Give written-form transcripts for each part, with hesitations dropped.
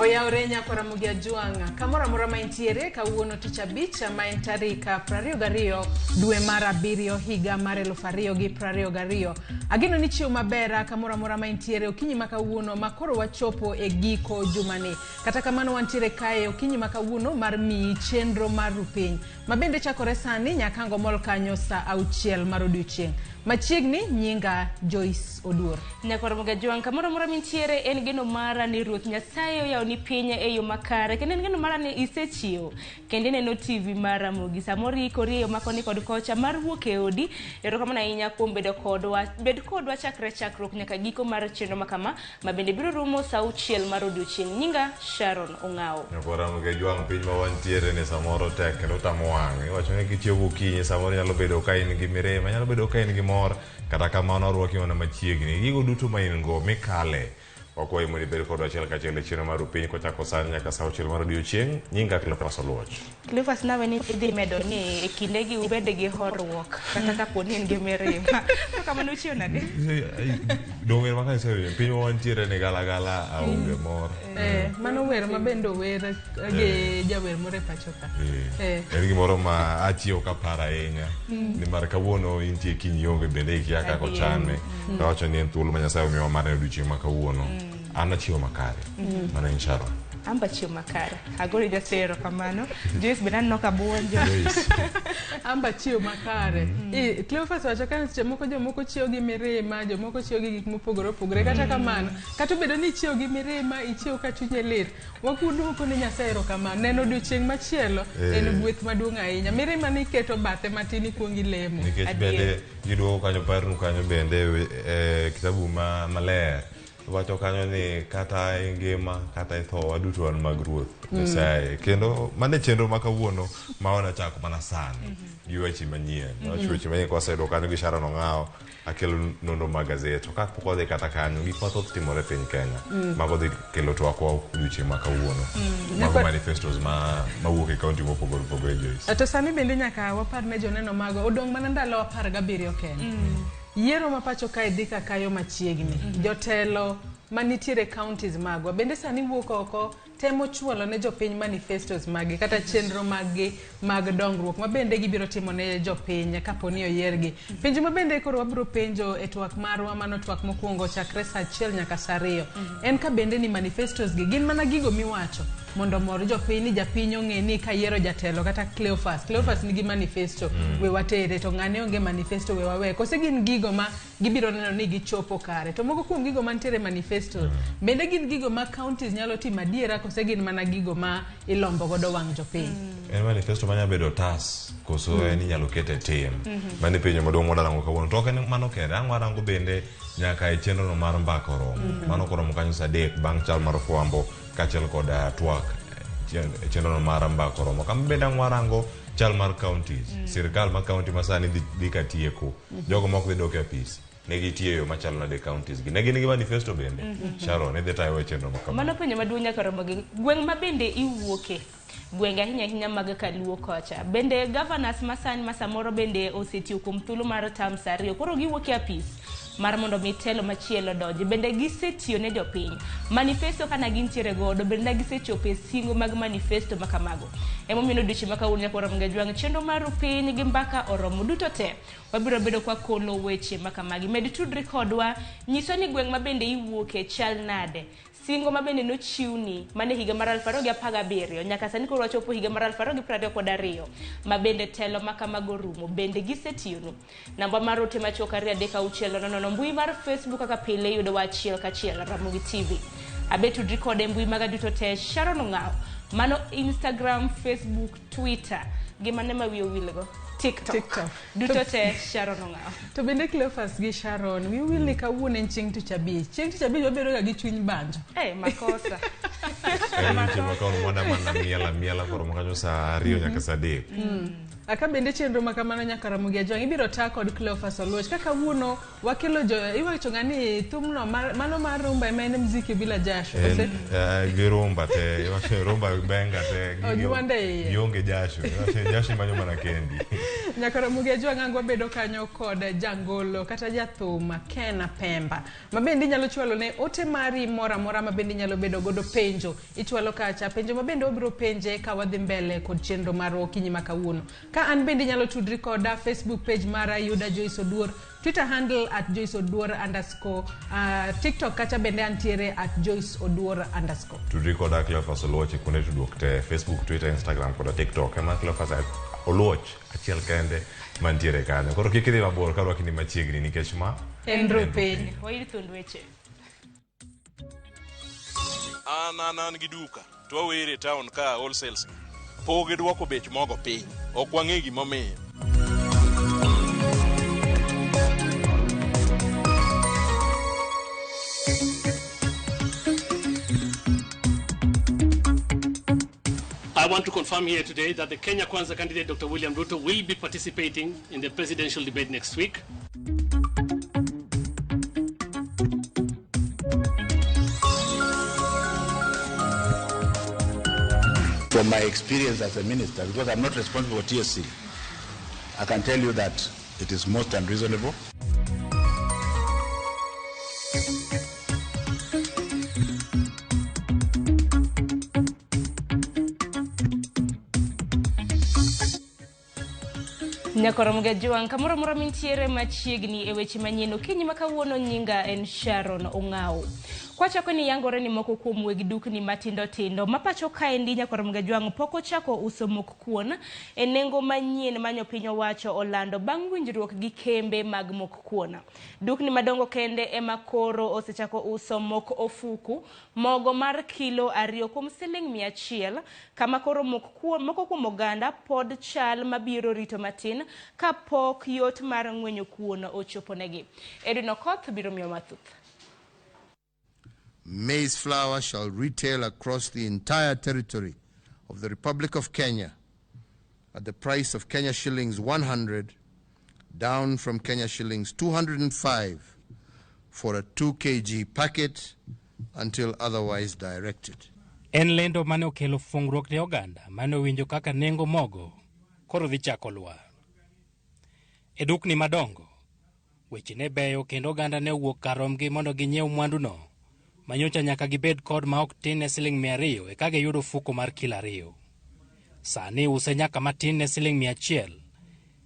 Oyawre nyako Ramogi Ajwang', kamoro amora ma intiere kawuono tich abich ma en tarik 22 dwe mar abiriyo higa mar 2022. Ageno ni chiew maber kamoro amora ma intiere okinyi ma kawuono ma koro wachopo e giko jumani. Kata kamano wantiere kae okinyi ma kawuono mar miyi chenro mar rupiny ma bende chakore sani nyaka ango mol kanyo saa 6 mar odiochieng'. Machiegni nyinga Joyce Oduor. Nyakwar Mogajwang', kamoro amora mintiere en geno mara ni Ruoth Nyasaye oyawoni piny e yo makare kendo en geno mara ni isechiewo kendo ineno TV mar Ramogi. Samoro iikori e yo makoni kod kocha mar wuok e odi. Erokamano ahinya kuom bedo kodwa. Bed kodwa chakre chakruok nyaka giko mar chenro makama ma bende biro rumo saa 6 mar odiochieng'. Nyinga Sharon Ong'awo. Nyakwar Ramogi Ajwang', piny ma wantiere ni samoro tek kendo tamo wang'. Iwacho ni kichiewo gokinyi samoro nyalo bedo ka in gi mirima, nyalo bedo ka in gi mor, kata kamano arwaki mana machiegni. Gigo duto ma in go mikale. Wakwayi mondo ibed kodwa achiel kachiel e chenro mar Rupiny kochako sani nyaka saa 6 mar odiochieng'. Nyinga Cleophas Oluoch. Cleophas nawe ni idhi medo ni e kindegi ubed gi horuok kata kapo ni in gi mirima. To kamano uchiew nade? Dong' wer ma kanisa piny ma wantiere ni galagala aonge mor. Mano wer ma bende ower gi jawer moro e pacho ka. En gimoro ma achiewo kaparo ahinya. Nimar kawuono intie kiny ionge bende ikia kaka ochane. Awacho ni en thuolo ma Nyasaye omiyowa mar neno odiochieng' ma kawuono. An achiewo makare. Mano en Sharon. An be achiewo makare. Agoni Nyasaye erokamano. Joyce bende aneno ka buonjo. Joyce. An be achiewo makare. Cleophas wacho ka seche moko jomoko chiewo gi mirima, jomoko chiewo gi gik mopogore opogore. Kata kamano, kata obedo ni ichiewo gi mirima, ichiewo ka chunyi lit, waduoko ne Nyasaye erokamano. Neno odiochieng' machielo en gweth maduong' ahinya. Mirima ni iketo bathe matin ikuongo ilemo. Nikech bende giduoko kanyo parnu kanyo bende kitabu maler. Wacho kanyo ni kata e ngima kata e tho waduto wan mag Ruoth Nyasaye. Kendo mano e chenro ma kawuono ma wanachako mana sani gi weche manyien. Wach weche manyien kwaseyudo kanyo gi Sharon Ong'awo akelo nonro mag gazet. To kapok wadhi kata kanyo gik mathoth timore e piny Kenya. Mago dhi kelo twakwa odiochieng' ma kawuono. Mago manifestos mawuok e kaunti mopogore opogore Joyce. To sani bende nyaka wapar ne joneno mago odong' mana ndalo 17 kende. Yiero ma pacho kae dhi ka kayo machiegni. Jotelo manitiere counties magwa bende sani wuok oko temo chuolo ne jopiny manifestos maggi kata chenro maggi mag dongruok ma bende gibiro timo ne jopiny kapo ni oyiergi. Penjo ma bende koro wabiro penjo e twak marwa mano twak mokwongo chakre saa 1 nyaka saa 2 en ka bende ni manifestos gi gin mana gigo miwacho mondo omor jopiny ni japiny ong'e ni kayiero jatelo kata Cleophas, Cleophas nigi manifesto we watere to ng'ane onge manifesto we wawe kose gin gigo ma gibiro neno ni gichopo kare. To moko kuom gigo mantiere manifesto bende gin gigo ma counties nyalo timo adiera kose gin mana gigo ma ilombo godo wang' jopiny. En manifesto manyalo bedo otas koso en inyalo kete tim. Mano e penjo maduong' mwadwa rango kawuono. To ok en mano kende, ang' warango bende nyaka e chenro no mar mbaka oromo. Mano koromo kanyo saa 3 bang' chal mar fwambo kaachiel kod twak chenro no mar mbaka oromo. Kama bende ang' warango chal mar counties. Sirkal mar county ma sani dhi ka tieko. Jogo mok dhi dok e apis. Ne gitiyo e yo machalo nade e counties gi. Ne gin gi manifesto bende. Sharon, idhi tayo e chenro ma kama. Mano penjo maduong' nyaka romo gi gweng' ma bende iwuoke. Gwenge ahinya ahinya mag Kaluo kocha. Bende governors masani ma samoro bende osetiyo kuom thuolo mar terms 2 koro giwuok e apis mar mondo mi telo machielo donji. Bende gisetiyo ne jopiny. Manifesto kana gintiere godo bende na gisechopo e singo mag manifesto ma kamago. Emomiyo odiochieng' ma kawuono nyaka warom gi chenro mar piny gi mbaka oromo duto te. Wabiro bedo kwa kolo weche ma kamagi. Med tudri kodwa, nyiswa ni gweng' ma bende iwuoke chal nade. Singo ma bende nochiwni mane higa mar 2017 nyaka sani koro wachopo higa mar 2022 ma bende telo ma kamago rumo bende gisetiyonu. Namba mar ote machuok 2 3 6 0 0 mbui mar Facebook kaka pile yudowa achiel kachiel Ramogi TV. Abe tudri kode mbui maga duto te Sharon Ong'awo. Mano Instagram, Facebook, Twitter. Gima ne ma wiye owilgo. TikTok. Duto te Sharon Ong'awo. To bende Cleophas gi Sharon, wiyi owil ni kawuono en chieng' tich abich. Chieng' tich abich wabedo ga gi chuny banjo. Makosa. En odiochieng' ma kawuono mwada mana miel amiela koromo kanyo saa 2 nyaka saa 3. Aka bende chenro ma kamano nyaka Ramogi Ajwang' ibiro ta kod Cleophas Oluoch. Kaka kawuono wakelo jo iwacho ga ni thumno mano mar rumba ema en mziki bila jasho. Kose? Gi rumba te, iwacho rumba benga te. Onywande iye. Gionge jasho. Iwacho jasho imanyo mana kendi. Nyaka Ramogi Ajwang' ang' wabedo kanyo kod jangolo kata jathum Ken Pemba. Ma bende inyalo chwalo ne ote mari moro amora ma bende inyalo bedo godo penjo. Ichwalo kacha penjo ma bende wabiro penje ka wadhi mbele kod chenro marwa okinyi ma kawuono. Ka an bende inyalo tudri koda Facebook page mara Yuda Joyce Oduor, Twitter handle at Joyce Oduor underscore, TikTok kacha bende antiere at Joyce Oduor underscore. Tudri koda Cleophas Oluoch e kuonde tudruok te, Facebook, Twitter, Instagram koda TikTok. Ema Cleophas Oluoch achiel kende mantiere kanyo. Koro kik idhi mabor ka rwaki ni machiegni nikech ma En rupiny. Wayud thuond weche. An gi duka to wawere e town ka wholesales pok gidwoko bech mogo piny, ok wang'e gimomiyo. I want to confirm here today that the Kenya Kwanza candidate, Dr. William Ruto, will be participating in the presidential debate next week. From my experience as a minister, because I'm not responsible for TSC, I can tell you that it is most unreasonable. Nyakoro Mgajwang' kamoro amora mintiere machiegni e weche manyien okinyi ma kawuono nyinga en Sharon Ong'awo. Kwachako ni yangore ni moko kuom weg dukni matindo tindo ma pacho kaendi Nyakoro Mgajwang' pok ochako uso mok kuon e nengo manyien manyo piny owacho olando bang' winjruok gi kembe mag mok kuon. Dukni madongo kende ema koro osechako uso mok ofuku mogo mar kilo 2 kuom siling 100 kama koro moko kuom oganda pod chal mabiro rito matin kapok yot mar ng'wenyo kuon ochoponegi. Edwin Okoth biro miyo mathoth. Maize flour shall retail across the entire territory of the Republic of Kenya at the price of Kenya shillings 100, down from Kenya shillings 205 for a 2 kg packet until otherwise directed. En lendo mane okelo fungruok ne oganda mane owinjo kaka nengo mogo koro dhi chako lwar. E dukni madongo, weche ne beyo kendo oganda ne owuok kar romgi mondo ginyiew mwanduno manyocha nyaka gibed kod ma ok tin ne siling 200 eka giyud ofuko mar kilo 2. Sani use nyaka matin ne siling 100,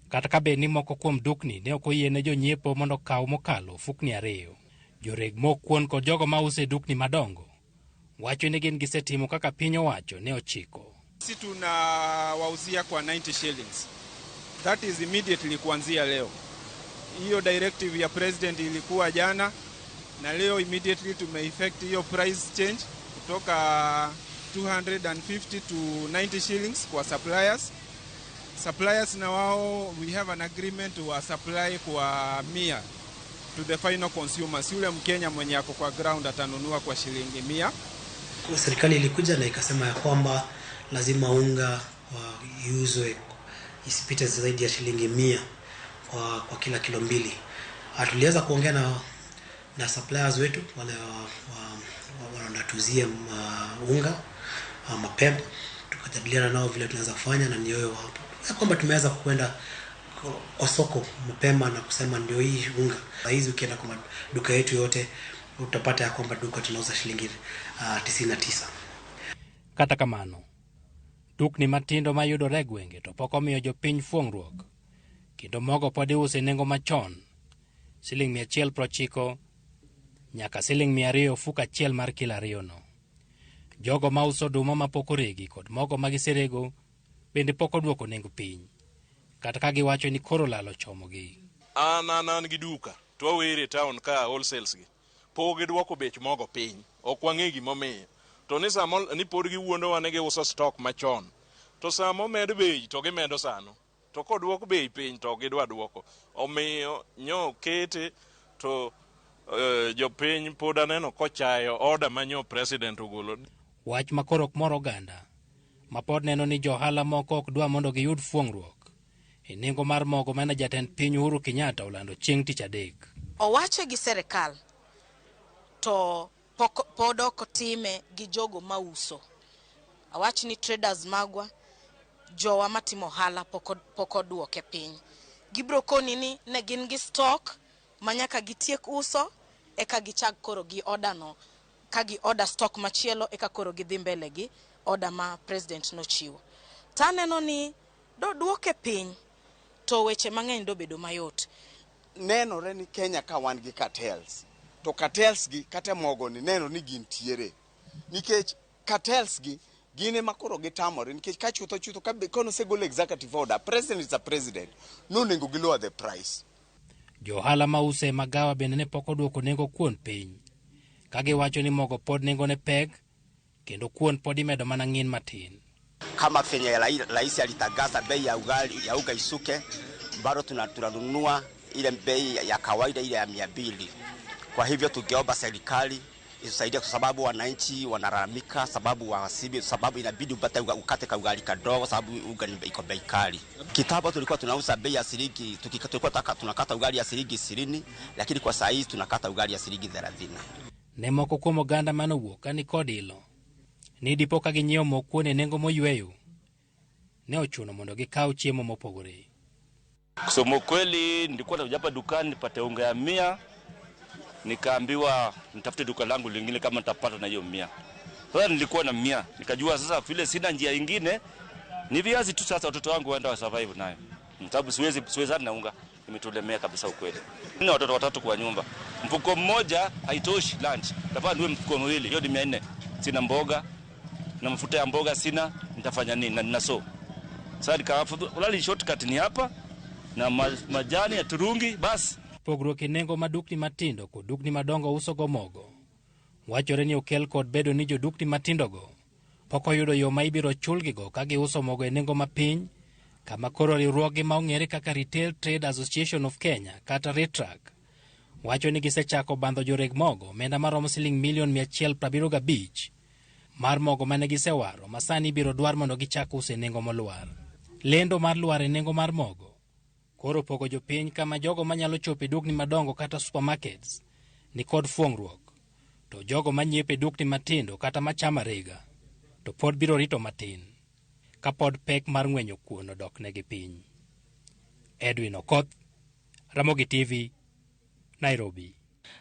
kata ka bed ni moko kuom dukni ne ok oyie ne jonyiepo mondo okaw mokalo ofukni 2. Joreg mok kuon kod jogo ma uso e dukni madongo wacho ni gin gisetimo kaka piny owacho ne ochiko. Sisi tunawauzia kwa 90 shillings. That is immediately kuanzia leo. Hiyo directive ya president ilikuwa jana na leo immediately tume-effect hiyo price change kutoka 250 to 90 shillings kwa suppliers. Suppliers na wao we have an agreement wa supply kwa 100 to the final consumers. Yule Mkenya mwenye ako kwa ground atanunua kwa shilingi 100. Serikali ilikuja na ikasema ya kwamba lazima unga iuzwe isipite zaidi ya shilingi 100 kwa kila kilo 2. Tuliweza kuongea na suppliers wetu wale wanatuzia unga mapema, tukajadiliana nao vile tunaweza kufanya, na ndio hapo kwamba tumeweza kwenda kwa soko mapema na kusema ndio hii unga. Hizi ukienda kwa duka yetu yote utapata ya kwamba duka tunauza shilingi 99. Kata kamano, dukni matindo mayudore e gwenge to pok omiyo jopiny fuong'ruok, kendo mogo pod iuso e nengo machon, siling 190 nyaka siling 200 ofuko achiel mar kilo 2 no. Jogo mauso oduma mapok oregi kod mogo magiserego bende pok oduoko nengo piny, kata ka giwacho ni koro lal ochomogi. An gi duka to wawere e town ka wholesales gi pok gidwoko bech mogo piny, ok wang'e gimomiyo. To ni samo ni pod giwuondowa ni giuso stock machon, to sama omed bei to gimedo sano, to koduok bei piny to ok gidwa duoko. Omiyo nyo kete to jopiny pod aneno kochayo order manyo president ogolo. Wach ma koro ok mor oganda, ma pod neno ni johala moko ok dwa mondo giyud fuong'ruok e nengo mar mogo mane jatend piny Uhuru Kenyatta olando chieng' tich adek. Owache gi serikal to pod ok otime gi jogo mauso. Awach ni traders magwa, jowa matimo ohala pok oduoke piny. Gibro koni ni ne gin gi stock ma nyaka gitiek uso eka gichak koro gi order no, ka gi order stock machielo eka koro gidhi mbele gi order ma president nochiwo. Taneno ni doduoke piny to weche mang'eny dobedo mayot. Nenore ni Kenya ka wan gi cartels, to cartels gi kata mogo ni neno ni gintiere, nikech cartels gi gin ema koro gitamore, nikech ka chutho chutho ka konosegol executive order, president is a president, nonego gi lower the price. Jo ohala mauso e magawa bende ne pok oduoko nengo kuon piny, ka giwacho ni mogo pod nengone pek kendo kuon pod imedo mana ng'in matin. Kama venye rais alitangaza bei ya ugali ya unga isuke, bado tunanunua ile bei ya kawaida ile ya 200. Kwa hivyo tungeomba serikali itusaidie, kwa sababu wananchi wanalalamika, sababu wasibi, sababu inabidi upate ukate kaugali kadogo, sababu unga iko bei kali. Kitambo tulikuwa tunauza bei ya shilingi, tulikuwa tunakata ugali ya shilingi 20, lakini kwa saa hii tunakata ugali ya shilingi 30. Ne moko kuom oganda manowuok ka nikod ilo ni dipo ka ginyiewo mo kuon e nengo moyweyo, ne ochuno mondo gikaw chiemo mopogore. Kusema ukweli, nilikuwa nakuja hapa dukani nipate unga ya 100, nikaambiwa nitafute duka langu lingine kama nitapata na hiyo 100. Sasa nilikuwa na 100, nikajua sasa vile sina njia ingine, ni viazi tu sasa watoto wangu waenda wa survive nayo. Sababu siwezi na unga, imetulemea kabisa ukweli. Nina watoto watatu kwa nyumba. Mfuko mmoja haitoshi lunch. Nitafaa niwe mfuko miwili, hiyo ni 400. Sina mboga na mafuta ya mboga sina, nitafanya nini? Na nina so. Sasa nikaafadhali shortcut ni hapa na majani ya turungi basi. Pogruok e nengo ma dukni matindo kod dukni madongo uso go mogo wachore ni okel kod bedo ni jodukni matindogo pok oyudo yo ma ibiro chulgigo ka giuso mogo e nengo mapiny, kama koro riwruoge ma ong'ere kaka Retail Trade Association of Kenya kata RETRAC wacho ni gisechako bandho joreg mogo omenda maromo siling milion 175 mar mogo mane gisewaro ma sani ibiro dwar mondo gichak uso e nengo molwar. Lendo mar lwar e nengo mar mogo koro pogo jopiny kama jogo manyalo chopo e dukni madongo kata supermarkets ni kod fuong'ruok, to jogo manyiepo e dukni matindo kata machamo arega to pod biro rito matin kapod pek mar ng'wenyo kuon odoknegi piny. Edwin Okoth, Ramogi TV, Nairobi.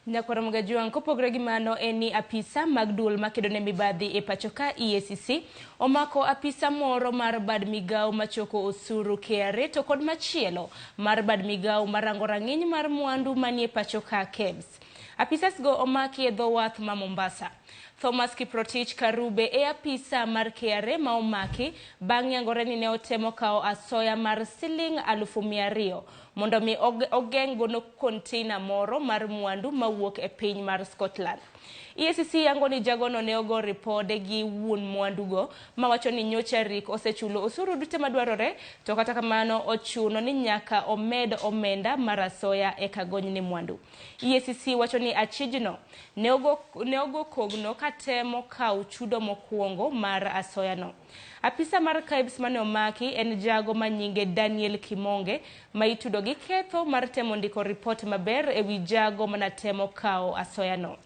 Nyakwara Mugajuang, kopogore gi mano en ni apisa mag duol makedo ne mibadhi e pacho ka EACC omako apisa moro mar bad migao machoko osuru KRA to kod machielo mar bad migao marango rang'iny mar mwandu manie pacho ka KEBS. Apisas go omaki e dho wath ma Mombasa. Thomas Kiprotich Karube e apisa mar KRA ma omaki bang' yangore ni ne otemo kawo asoya mar siling 200,000 mondo mi ogeng' gono container moro mar mwandu mawuok e piny mar Scotland. EACC yango ni jagono ne ogo ripode gi wuon mwandugo mawacho ni nyocha rik osechulo osuru duto madwarore, to kata kamano ochuno ni nyaka omed omenda mar asoya eka gonyne mwandu. EACC wacho ni achijno ne ogo kogno katemo kawo chudo mokwongo mar asoyano. Apisa mar KEBS mane omaki en jago manyinge Daniel Kimonge ma itudo gi ketho mar temo ndiko ripot maber ewi jago manatemo kawo asoyano.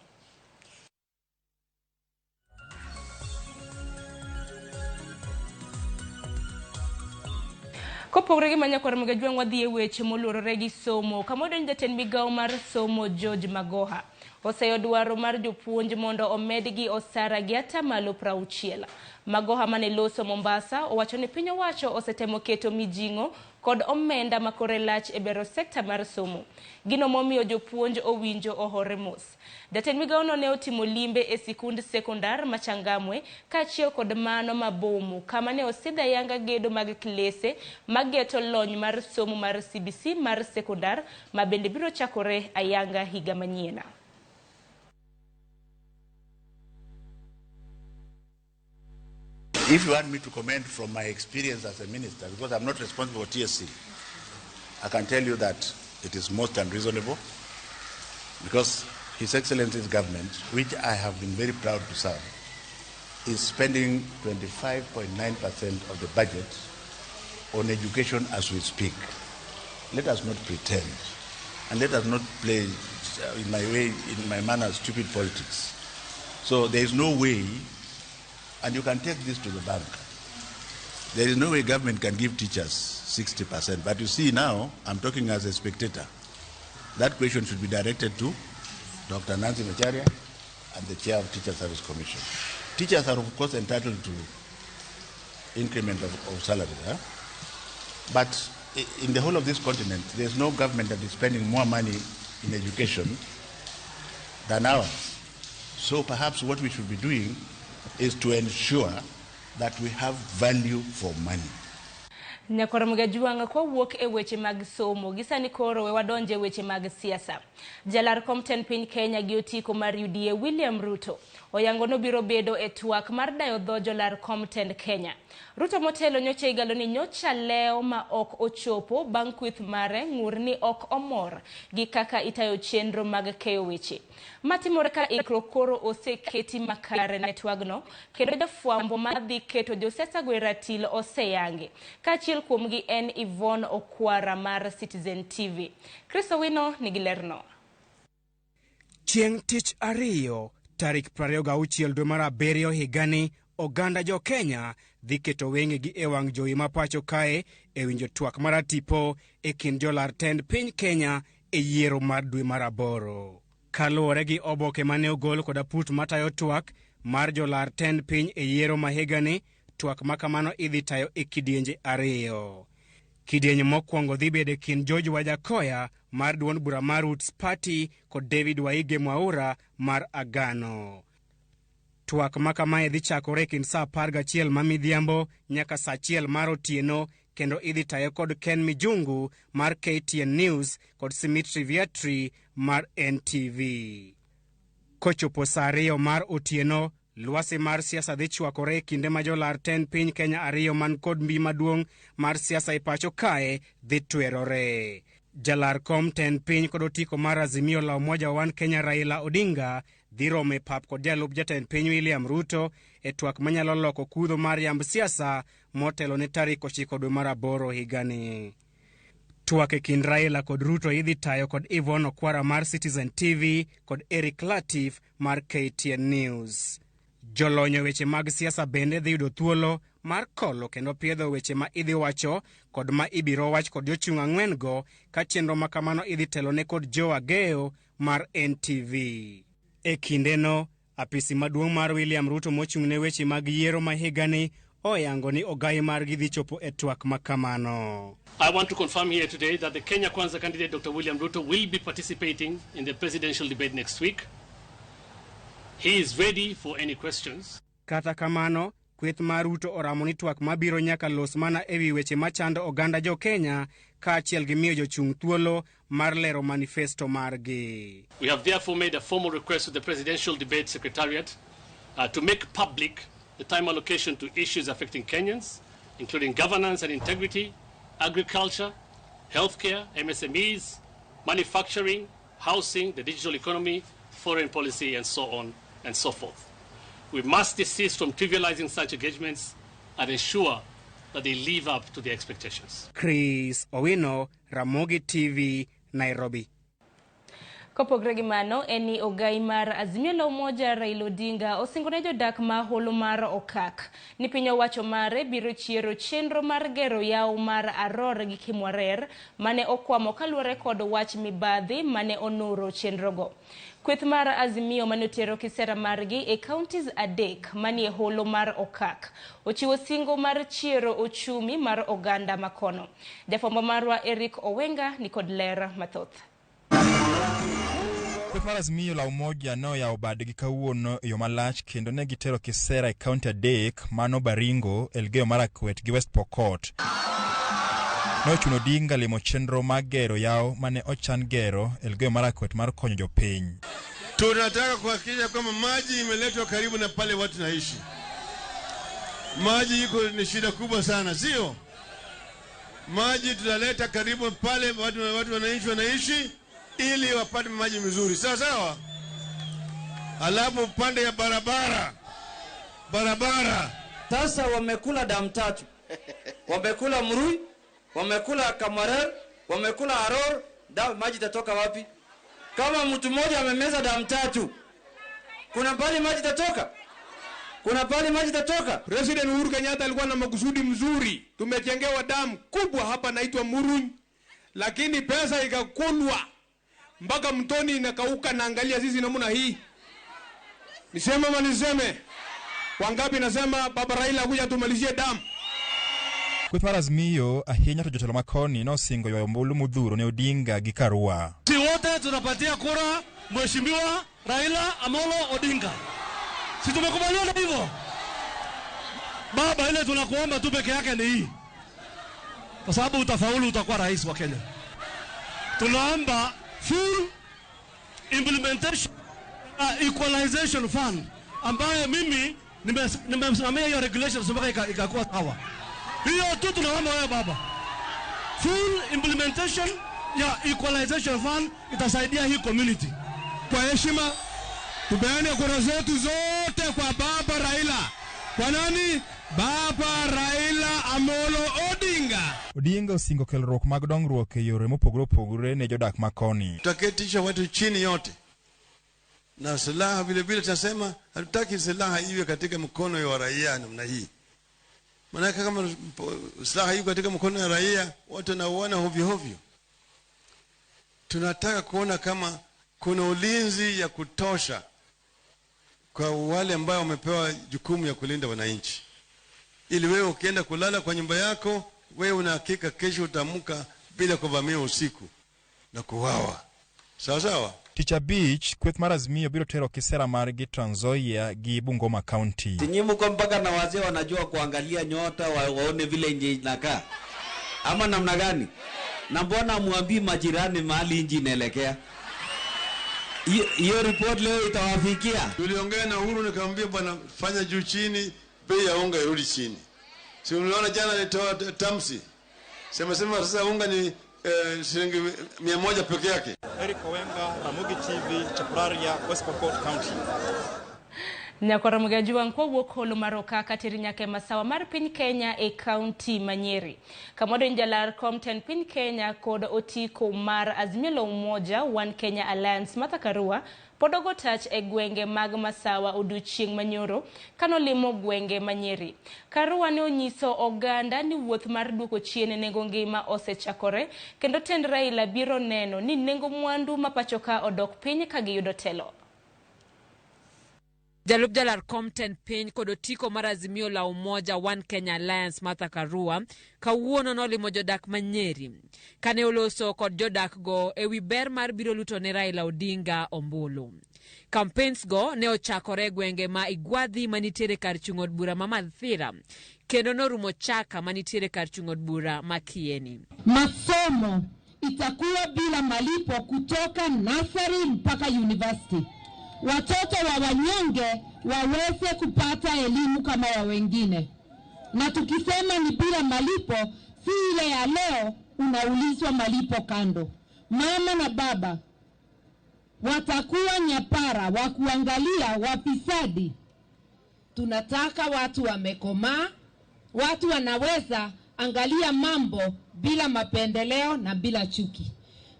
Kopogore gi manyakwar Mugajuang, wadhi e weche moluorore gi somo. Kama odonjo jatend migao mar somo George Magoha oseyo dwaro mar jopuonj mondo omedgi osara gi 60%. Magoha mane loso Mombasa owacho ni piny owacho osetemo keto mijing'o kod omenda makore lach e bero sekta mar somo. Gino momiyo jopuonj owinjo ohore mos. Jatend migawono ne otimo limbe e sikund sekondar ma Changamwe kaachiel kod mano ma Bomu, kama ne osidh ayanga gedo mag klese mageto lony mar somo mar CBC mar sekondar ma bende biro chakore ayanga higa manyien. If you want me to comment from my experience as a minister, because I'm not responsible for TSC, I can tell you that it is most unreasonable, because His Excellency's government, which I have been very proud to serve, is spending 25.9% of the budget on education as we speak. Let us not pretend, and let us not play, in my way, in my manner, stupid politics. So there is no way, and you can take this to the bank, there is no way government can give teachers 60%. But you see now, I'm talking as a spectator. That question should be directed to Dr. Nancy Macharia and the chair of Teacher Service Commission. Teachers are, of course, entitled to increment of salary. Huh? But in the whole of this continent, there's no government that is spending more money in education than ours. So perhaps what we should be doing is to ensure that we have value for money. Nyakwar Mgajuanga kwa wuok e weche mag somo gisani koro we wadonje weche mag siasa. Jalar kom tend piny Kenya gi otiko mar UDA William Ruto oyango nobiro bedo e twak mar dayo dho jolar kom tend Kenya. Ruto motelo nyocha igalo ni nyocha leo ma ok ochopo bang' kweth mare ng'ur ni ok omor gi kaka itayo chenro mag keyo weche. Matimore ka ikruok koro oseketi makare ne twagno kendo jafwambo madhi keto josiasa go e ratil oseyangi. Kaachiel kuomgi en Yvonne Okwara mar Citizen TV. Chris Owino nigi lerno. Chieng' tich ariyo tarik 26 dwe mar abiriyo higani, oganda jo Kenya dhi keto wengegi e wang' jowi ma pacho kae e winjo twak mar tipo e kind jolar tend piny Kenya e yiero mar dwe mar aboro. Kaluwore gi oboke mane ogol kod aput matayo twak mar jolar tend piny e yiero ma higani, twak ma kamano idhi tayo e kidienje ariyo. Kidieny mokwongo dhi bedo e kind George Wajakoya mar duond bura mar Roots Party kod David Waige Mwaura mar Agano. Twak ma kamae dhi chakore e kind saa 11 ma midhiambo nyaka saa 1 mar otieno kendo idhi tayo kod Ken Mijungu mar KTN News kod Simitri Viatri mar NTV. Kochopo saa 2 mar otieno, lwasi mar siasa dhi chwakore e kinde ma jolar tend piny Kenya ariyo man kod mbi maduong' mar siasa e pacho kae dhi twerore. Jalar kom tend piny kod otiko mar Azimio la Umoja One Kenya Raila Odinga dhi romo e pap kod jalup jatend piny William Ruto e twak manyalo loko kudho mar yamb siasa motelo ne tarik 9 dwe mar aboro higani. Twak e kind Raila kod Ruto idhi tayo kod Yvonne Okwara mar Citizen TV kod Eric Latif mar KTN News. Jolony e weche mag siasa bende dhi yudo thuolo mar kolo kendo piedho weche ma idhi wacho kod ma ibiro wach kod jochung' ang'wen go ka chenro ma kamano idhi telone kod Joe Ageyo mar NTV. E kindeno, apisi maduong' mar William Ruto mochung' ne weche mag yiero ma higani oyango ni ogai margi dhi chopo e twak ma kamano. I want to confirm here today that the Kenya Kwanza candidate Dr. William Ruto will be participating in the presidential debate next week. He is ready for any questions. Kata kamano, kweth mar Ruto oramo ni twak mabiro nyaka los mana ewi weche machando oganda jo Kenya kaachiel gi miyo jochung' thuolo mar lero manifesto margi. We have therefore made a formal request to the Presidential Debate Secretariat to make public the time allocation to issues affecting Kenyans, including governance and integrity, agriculture, healthcare, MSMEs, manufacturing, housing, the digital economy, foreign policy, and so on and so forth. We must desist from trivializing such engagements and ensure that they live up to their expectations. Chris Owino, Ramogi TV, Nairobi. Kopogre gi mano, en ni ogai mar Azimio la Umoja Raila Odinga osingo ne jodak ma holo mar Okak ni piny owacho mare biro chiero chenro mar gero yawo mar Aror gi Kimwarer mane okwamo kaluwore kod wach mibadhi mane onuro chenrogo. Kweth mar Azimio mane otero kisera margi e counties 3 manie holo mar Okak ochiwo singo mar chiero ochumi mar oganda makono. Jafwambo marwa Eric Owenga ni kod ler mathoth. Kweth mar Azimio la Umoja ne oyawo badgi kawuono e yo malach kendo ne gitero kisera e kaunti 3 mano Baringo, Elgeyo Marakwet gi West Pokot. Ne ochuno Odinga limo chenro mag gero yawo mane ochan gero Elgeyo Marakwet mar konyo jopiny. Tunataka kuhakikisha kwamba maji imeletwa karibu na pale watu naishi. Maji iko ni shida kubwa sana, sio? Maji tunaleta karibu pale watu wanaishi ili wapate maji mzuri. Sawa sawa? Alafu pande ya barabara. Sasa wamekula damu tatu. Wamekula Murui, Wamekula Kamarer, wamekula Aror, maji itatoka wapi? Kama mtu mmoja amemeza damu tatu, kuna pali maji itatoka? Kuna pali maji itatoka? President Uhuru Kenyatta alikuwa na makusudi mzuri. Tumejengewa damu kubwa hapa naitwa Muruny, lakini pesa ikakulwa mpaka mtoni inakauka. Na angalia sisi namna hii. Niseme ama niseme? Wangapi nasema Baba Raila kuja tumalizie damu? Kweth mar Azimio ahinya to jotelo makoni nosingo ywayo ombulu modhuro ne Odinga gi Karua. Si wote tunapatia kura Mheshimiwa Raila Amolo Odinga. Si tumekubaliana hivyo? Baba, ile tunakuomba tu peke yake ni hii. Kwa sababu utafaulu, utakuwa rais wa Kenya. Tunaomba full implementation equalization fund ambaye mimi nimesimamia hiyo regulations mpaka ikakuwa sawa. Hiyo tu tunaomba wewe baba. Full implementation ya equalization fund itasaidia hii community. Kwa heshima tupeane kura zetu zote kwa Baba Raila. Kwa nani? Baba Raila Amolo Odinga. Odinga osingo kelruok mag dongruok e yore mopogore opogore ne jodak makoni. Tutaketisha watu chini yote na silaha vile vile, tunasema hatutaki silaha iwe katika mkono ya raia namna hii. Maana kama silaha iko katika mkono ya raia, watu wanauana hovyo hovyo. Tunataka kuona kama kuna ulinzi ya kutosha kwa wale ambao wamepewa jukumu ya kulinda wananchi, ili wewe ukienda kulala kwa nyumba yako, wewe una hakika kesho utaamka bila kuvamiwa usiku na kuuawa. Sawa sawa. Tich abich, kweth mar Azimio biro tero kisera margi Trans Nzoia gi Bungoma County. Nyinyi mko mpaka na wazee wanajua kuangalia nyota waone vile nje inakaa ama namna gani? Na mbona muambii majirani mahali nchi inaelekea? Hiyo report leo itawafikia. Tuliongea na Uhuru nikamwambia, bwana, fanya juu chini, bei ya unga irudi chini. Si uliona jana alitoa tamsi. Sema sasa unga ni shilingi 100 peke yake. Eric Owenga, Ramogi TV, Chepuraria, West Pokot County. Nyakoro Mgajuang kowuok holo mar Okaka teri nyaka e masawa mar piny Kenya e kaunti ma Nyeri. Kamodo jalar kom tend piny Kenya kod otiko mar Azimio la Umoja One Kenya Alliance Martha Karua pod ogo tach e gwenge mag masawa odiochieng' manyoro kanolimo gwenge ma Nyeri. Karua ne onyiso oganda ni wuoth mar duoko chien nengo ngima osechakore kendo tend Raila biro neno ni nengo mwandu ma pachoka odok piny ka giyudo telo. Jalup jalar kom tend piny kod otiko mar Azimio la Umoja One Kenya Alliance Martha Karua kawuono nolimo jodak ma Nyeri kane oloso kod jodak go ewi ber mar biro luto ne Raila Odinga ombulu. Campaigns go ne ochakore e gwenge ma Igwadhi manitiere kar chung' od bura ma Mathira kendo norumo Chaka manitiere kar chung' od bura ma Kieni. Masomo itakuwa bila malipo kutoka nursery mpaka university. Watoto wa wanyonge waweze kupata elimu kama wa wengine. Na tukisema ni bila malipo, si ile ya leo unaulizwa malipo kando. Mama na baba watakuwa nyapara wa kuangalia wafisadi. Tunataka watu wamekomaa, watu wanaweza angalia mambo bila mapendeleo na bila chuki.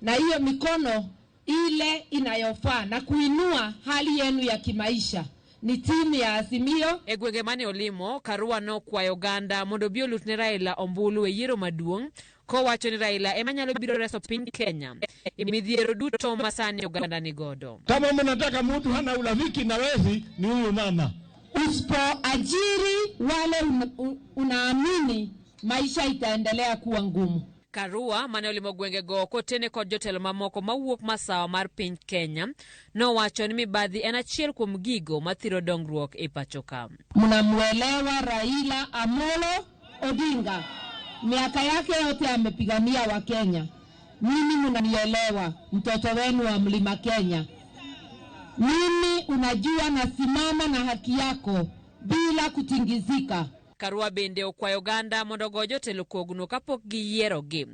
Na hiyo mikono ile inayofaa na kuinua hali yenu ya kimaisha ni timu ya Azimio. E gwenge mane olimo, Karua nokwayo oganda mondo obi olut ne Raila ombulu e yiero maduong' kowacho ni Raila ema nyalo biro reso piny Kenya e midhiero duto ma sani oganda ni godo. Kama mnataka mtu hana urafiki na wezi, ni huyu mama. Usipoajiri wale unaamini, maisha itaendelea kuwa ngumu. Karua mane olimo gwenge go kotene kod jotelo mamoko mawuok masawa mar piny Kenya nowacho ni mibadhi en achiel kuom gigo mathiro dongruok e pacho ka. Mnamuelewa Raila Amolo Odinga, miaka yake yote amepigania wa Kenya. Mimi mnanielewa, mtoto wenu wa Mlima Kenya. Mimi unajua nasimama na haki yako bila kutingizika. Karua bende okwayo oganda mondo ogo jotelo kogno kapok giyierogi,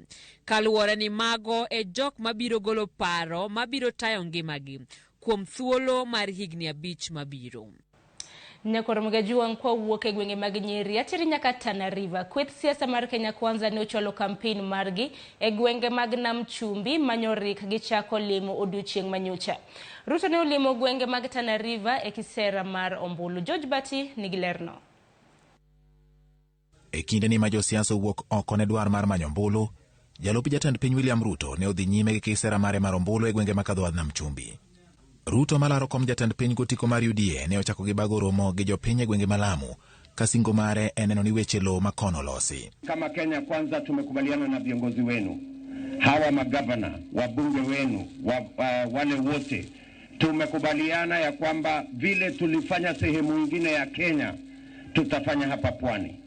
kaluwore ni mago e jok mabiro golo paro mabiro tayo ngimagi kuom thuolo mar higni 5 mabiro. Nyakoro Mgajuang kwa wuok e gwenge mag Nyeri ateri nyaka Tana River. Kweth siasa mar Kenya Kwanza ne ochwalo kampen margi e gwenge mag Nam Chumbi manyorik gichako limo odiochieng' manyocha. Ruto ne olimo gwenge mag Tana River e kisera mar ombulu. George Bati nigi lerno. E kinde ni ma josiasa owuok oko ne dwar mar manyo ombulu, jalup jatend piny William Ruto ne odhi nyime gi kisera mare mar ombulu e gwenge ma kadho Nam Chumbi. Ruto malaro kom jatend piny gotiko mar UDA ne ochako gi bago romo gi jopiny e gwenge ma Lamu ka singo mare en neno ni weche lowo ma kono olosi. Kama Kenya Kwanza tumekubaliana na viongozi wenu hawa magavana, wabunge wenu, wale wote tumekubaliana ya kwamba vile tulifanya sehemu ingine ya Kenya tutafanya hapa pwani.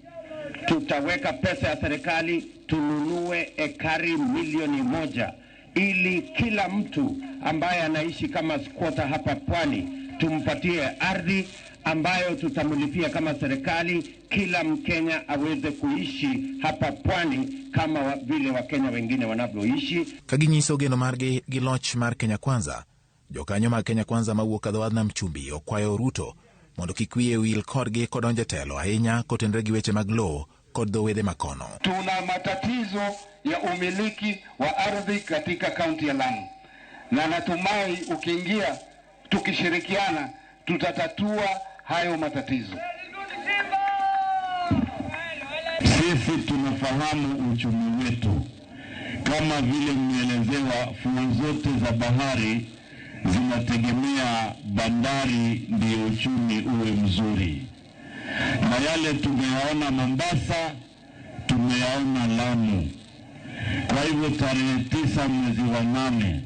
Tutaweka pesa ya serikali tununue ekari 1,000,000 ili kila mtu ambaye anaishi kama squatter hapa pwani tumpatie ardhi ambayo tutamlipia kama serikali, kila Mkenya aweze kuishi hapa pwani kama vile Wakenya wengine wanavyoishi. Ka ginyiso geno margi gi loch mar Kenya Kwanza, jokanyo mag Kenya Kwanza mawuok e dho wadh Nam Chumbi okwayo Ruto mondo kik wiye wil kodgi kodonjo e telo ahinya kotenore gi weche mag lowo kod dho wedhe makono. Tuna matatizo ya umiliki wa ardhi katika kaunti ya Lamu, na natumai ukiingia, tukishirikiana, tutatatua hayo matatizo. Sisi tunafahamu uchumi wetu, kama vile mmeelezewa, fuo zote za bahari zinategemea bandari ndio uchumi uwe mzuri, na yale tumeyaona Mombasa, tumeyaona Lamu. Kwa hivyo tarehe 9 mwezi wa 8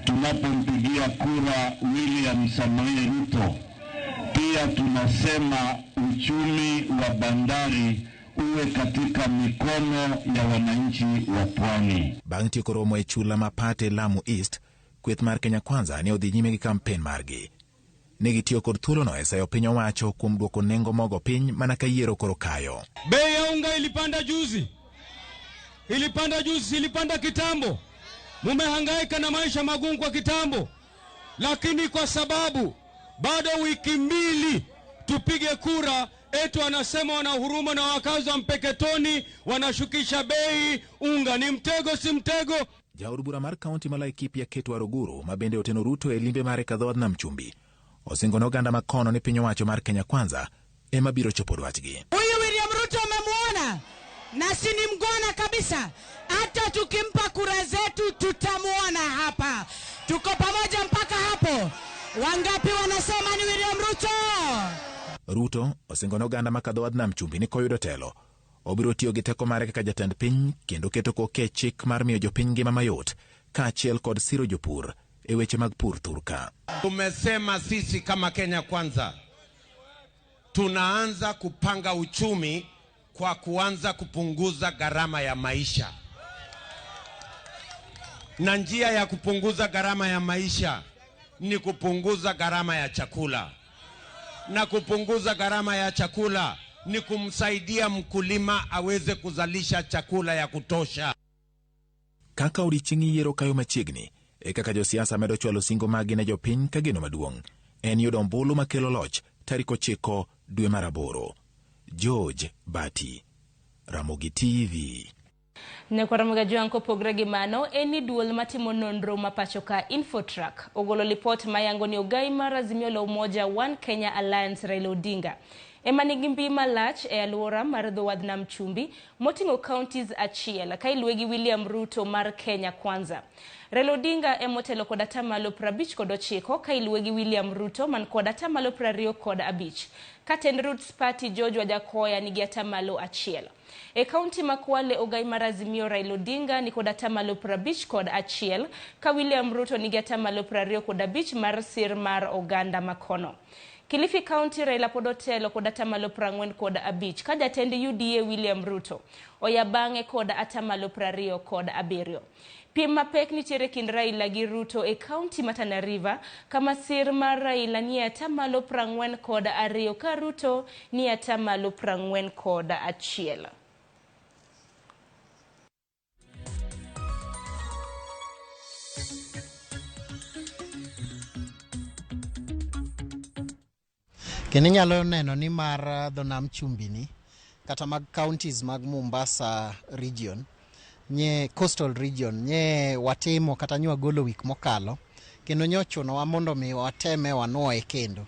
tunapompigia kura William Samoei Ruto, pia tunasema uchumi wa bandari uwe katika mikono ya wananchi wa pwani. Bang' tieko romo e chula ma Pate Lamu East, kweth mar Kenya Kwanza ne odhi nyime gi kampen margi. Ne gitiyo kod thuolono e sayo piny owacho kuom duoko nengo mogo piny mana ka yiero koro kayo. Bei ya unga ilipanda juzi, ilipanda juzi, ilipanda kitambo. Mumehangaika na maisha magumu kwa kitambo, lakini kwa sababu bado wiki 2 tupige kura, etu wanasema wana huruma na wakazi wa Mpeketoni, wanashukisha bei unga. Ni mtego si mtego? Jaod bura mar kaunti ma Laikipia Ketu Waruguru ma bende oteno Ruto e limbe mare ka dhood Nam Chumbi osingo ne oganda makono ni piny owacho mar Kenya Kwanza ema biro chopo dwachgi. Huyu William Ruto umemuona na si ni mgwana kabisa, hata tukimpa kura zetu tutamuona hapa. Tuko pamoja mpaka hapo. Wangapi wanasema ni William Ruto? Ruto osingo ne oganda ma kadho wadh Nam Chumbi ni koyudo telo obiro tiyo gi teko mare kaka jatend piny kendo keto koke chik mar miyo jopiny ngima mayot kaachiel kod siro jopur e weche mag pur thurka. Tumesema sisi kama Kenya Kwanza tunaanza kupanga uchumi kwa kuanza kupunguza gharama ya maisha, na njia ya kupunguza gharama ya maisha ni kupunguza gharama ya chakula, na kupunguza gharama ya chakula ni kumsaidia mkulima aweze kuzalisha chakula ya kutosha. Kaka odiechieng' yiero kayo machiegni e kaka josiasa medo chwalo singo maggi ne jopiny ka geno maduong' en yudo ombulu makelo loch tarik 9 dwe mar 8. George Bati, Ramogi TV. Nyakwar Mgajuang kopogre gi mano, en ni duol matimo nonro ma pacho ka Infotrack ogolo lipot mayango ni ogai mar Azimio la Umoja One Kenya Alliance Raila Odinga ema nigi mbi malach e alwora mar dho wadh Nam Chumbi moting'o counties achiel ka iluwe gi William Ruto mar Kenya Kwanza. Raila Odinga emotelo kod atamalo 59 ka iluwe gi William Ruto man kod atamalo 25 ka tend Roots Party George Wajackoyah nigi atamalo 1. E kaunti ma Kwale ogai mar Azimio Raila Odinga ni kod atamalo 51 ka William Ruto nigi atamalo 25 mar sir mar oganda makono. Kilifi County Raila pod otelo kod atamalo 45 ka jatend UDA William Ruto oya bang'e kod atamalo 27. Piem mapek nitiere kind Raila gi Ruto e kaunti ma Tana River kama sir mar Raila ni atamalo 42 ka Ruto ni atamalo 41. Kendo inyalo neno ni mar dho nam chumbi ni kata mag counties mag Mombasa region nye coastal region nye watimo kata nye wagolo wik mokalo kendo nye ochunowa mondo mi wateme wanuoye kendo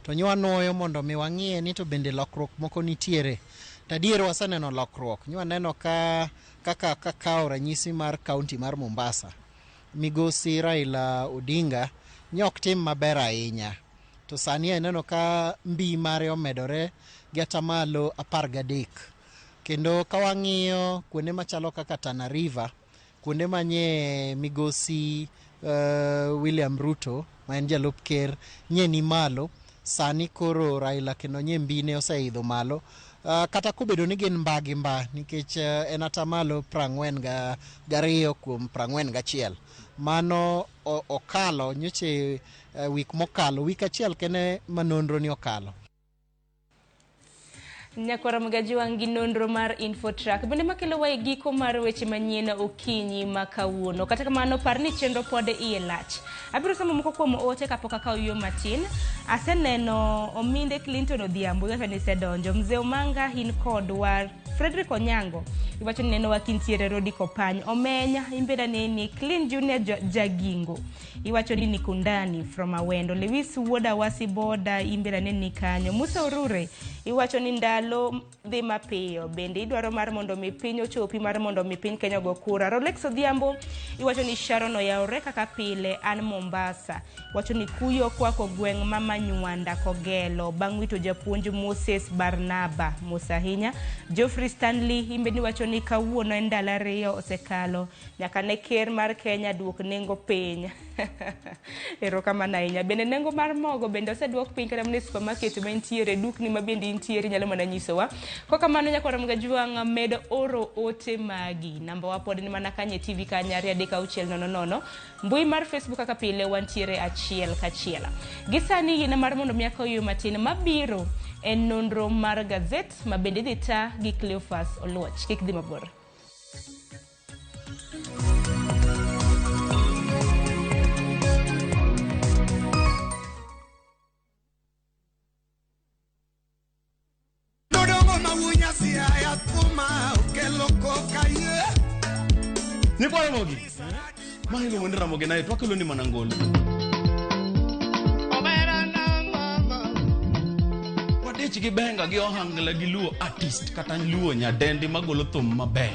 to nye wanuoyo mondo mi wang'iye ni to bende lokruok moko nitiere to adier waseneno lokruok nye waneno ka kaka kakawo ranyisi mar county mar Mombasa migosi Raila Odinga nye ok tim maber ahinya to sani aneno ka mbi mare omedore gi atamalo 13 kendo ka wang'iyo kuonde machalo kaka Tana River kuonde manye migosi William Ruto ma en jalup ker nye ni malo sani koro Raila kendo nye mbine oseidho malo kata kobedo ni gin mba gi mba nikech en atamalo 42 kuom 41 mano okalo nyoche wik mokalo wik achiel kende ma nonro ni okalo. Nyakwara Magaji gi nonro mar Infotrack bende makelo wa e giko mar weche manyien okinyi ma kawuono. Kata kamano par ni chenro pod iye lach. Abiro somo moko kuom ote kapok akawo yo matin. Aseneno Ominde Clinton Odhiambo iwacho ni isedonjo. Mzee Omanga in kodwa. Frederick Onyango iwacho ni nenowa kintiere Rodi Kopany. Omenya imbeda neni Clean Junior Jagingo iwacho ni Nikundani from Awendo. Lewis Wuoda Wasi Boda imbeda neni kanyo. Musa Orure iwacho ni ndalo dhi mapiyo bende idwaro mar mondo mi piny ochopi mar mondo mi piny Kenya ogo kura. Rolex Odhiambo iwacho ni Sharon oyawre kaka pile an Mombasa. Wacho ni kuyo kwako gweng' mama Nywanda Kogelo bang' wito japuonj Moses Barnaba. Mos ahinya. Geoffrey Stanley imbe ni wacho ni kawuono en ndalo 2 osekalo nyaka ne ker mar Kenya duok nengo piny. Erokamano ahinya. Bende nengo mar mogo bende oseduok piny kata mana e supermarket ma intiere, dukni ma bende intiere nyalo mana nyisowa. Kokamano nyakwara Mgajwang' med oro ote magi. Namba wa pod ni mana Kanye TV kanya 23600. Mbui mar Facebook kaka pile wantiere achiel kachiel. Gi sani yie mar mondo mi akaw yo matin mabiro en nonro mar gazet ma bende idhi ta gi Cleophas Oluoch. Kik dhi mabor. Nyikwa Ramogi. Ma iluongo ni Ramogi naye to wakelo ni mana ngolo. Wadich gi benga gi ohangla gi luo artist kata luo nyadendi magolo thum maber.